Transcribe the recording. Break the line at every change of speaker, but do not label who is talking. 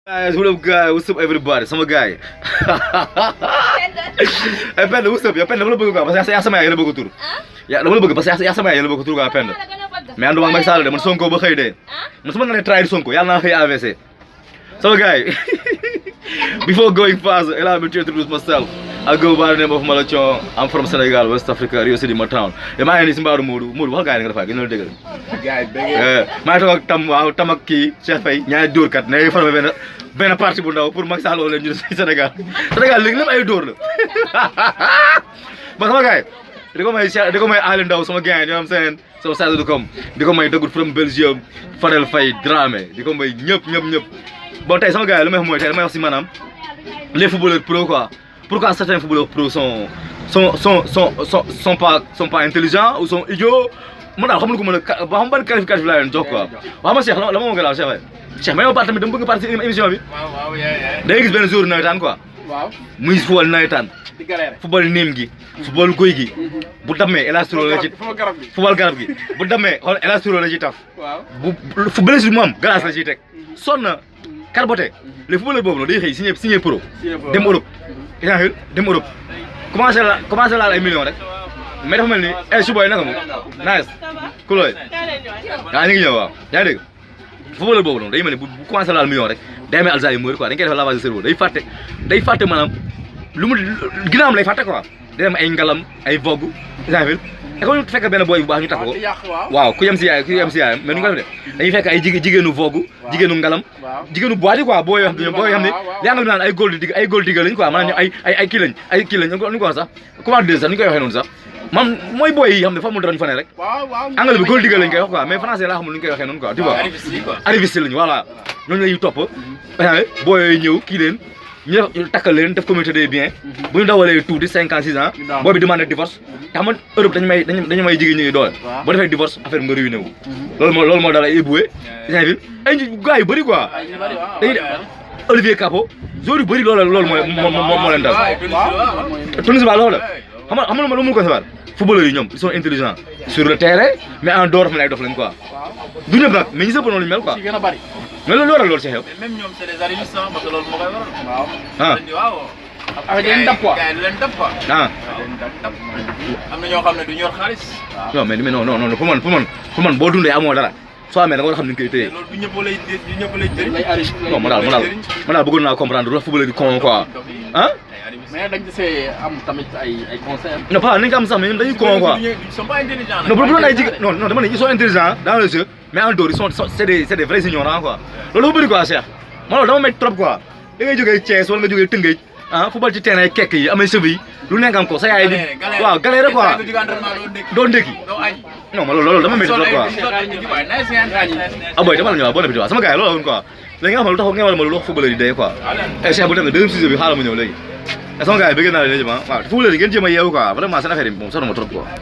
Guys, what up guys? What's up everybody? Sama guy. Eh Penda, what's up? Ya Penda, dama la bëgg quoi parce que yaa sama yaay la bëgg tur. Ya dama la bëgg parce que yaa sama yaay la bëgg tur quoi Penda. Mais anduma ak Macky Sall de man Sonko ba xëy de. Man su ma nee trahir Sonko yàlla naa xëy AVC. Sama guy. Before going further, allow me to introduce myself. I go by the name of Malachon. I'm from Senegal, West Africa, Rio City, my town. maa ngi nii si mbaaru Moodu wax gaa yi nga defaat gën a dëggal.
Gars yi
maa ngi toog ak Tam waaw Tam ak kii Cheikh Faye ñaari dóorkat ne formé benn parti bu ndaw pour Macky Sall wala ñu si Sénégal léegi lépp ay dóor la ba sama gars yi di ko may Ali Ndaw sama gars yi ñoo am seen sama sage du com di ko may dëggul from Belgium Fadel Faye Dramé di ko may ñëpp bon tey sama gars yi lu may wax mooy tey damay wax si maanaam les footballeurs pro quoi. Pourquoi certains footballeurs pro sont pas intelligents ou sont idiots? Man daal xamul ko mën a ba xam ban qualificatif laa leen jox quoi. Waaw ma Cheikh la ma ma gëlaal Cheikh Cheikh may ma part tamit dama bëgg partie émission bi.
waaw
day gis benn jour nawetaan quoi.
waaw
muy football nawetaan.
di galère
football neem gi. football goy gi. bu dammee élastro la ci football garab gi. bu dammee xool élastro la ci taf.
waaw
bu football si mu am glace la ciy teg. sonn carboté. les footballeurs boobu noonu day xëy signé pro. dem Europe. yaa ngi dem Europe commencé laal ay millions rek mais dafa mel ni ay suba yi naka moom nice ku looy ñu ngi ñëw waaw yaa ngi dégg footballeur boobu noonu day mel ni bu commencé laal million rek day amee Alzheimer quoi dañ koy def lavage de cerveau day fàtte maanaam lu mu ginnaawam lay fàtte quoi day am ay ngalam ay vogue exemple et comme ñu fekk benn boy bu baax ñu takk ko waaw ku yem si yaayam mais nu nga def de dañuy fekk ay jigéenu vogue jigéenu ngalam jigéenu boîte yi quoi boo yoo xam ne li nga naan ay gold digger lañ quoi maanaam ay kii lañ ñu ko wax sax comment dire sax ni ñu koy waxee noonu sax man mooy boy yi xam ne fa mu dara ñu fa ne rek anglais bi gold digger lañ koy wax quoi mais français laa xamul ni ñu koy waxee noonu quoi tu vois arriviste lañu voilà ñooñu lañuy topp boy yooyu ñëw kii leen ñu takkal leen def communauté des biens bu ñu dawalee tuuti 56 ans booy bi demandé divorce te xam nga Europe dañu may jigéen ñi doole boo defee divorce affaire bi nga ruiné wu loolu moo dal ay éboué ay gars yu bëri quoi dañuy Olivier Capo joueur yu bëri loolu moo leen dal Tunisie ba loolu la xam nga lu mu ko sabar footballeurs yi ñoom ils sont intelligents sur le terrain mais en dehors xam ne ay dof lañ quoi du ñëpp nag mais ñi sëpp noonu ñu mel quoi mais loolu waral loolu si xew.
même ñoom c'est des arrivistes parce que loolu moo koy waral. waaw.
ah
waaw.
avec leen dab quoi
gars yi leen dab quoi.
ah.
am na ñoo xam ne du ñor xaalis.
non mais non pour man boo dundee amoo dara soo amee da nga war a xam ni nga koy téye.
loolu du ñëpp lay jëriñ.
non ma daal bëggoon naa comprendre lu footballeur di con quoi ah.
mais dañ see am tamit ay conseils.
non pas nañ ko am sax mais ñun dañuy con quoi.
ils sont pas intelligents.
non bu doon ay jigéen non dama ne ils sont intelligents dans le jeu mais en dehors c'est des vrais ignorants quoi loolu dafa bëri quoi Cheikh man loolu dama métti trop quoi da ngay jógee Thiès wala nga jógee Tëngéej ah football ci terrain kekk yi amee cheveux yi lu nekk am ko sa yaay di waaw galère quoi doo ndékki non ma loolu dama métti trop quoi ah boy dama la ñëwaat bon appétit sama gars yi loolu la woon quoi léegi nga xam ne lu tax ngeen war a ma lu wax footballeur yi dee quoi eh Cheikh bu demee deuxième sujet bi xaaral ma ñëw léegi sama gars yi bëgg naa leen léegi waaw footballeur yi ngeen jéem a yeewu quoi vraiment seen affaire yi moom sonn ma trop quoi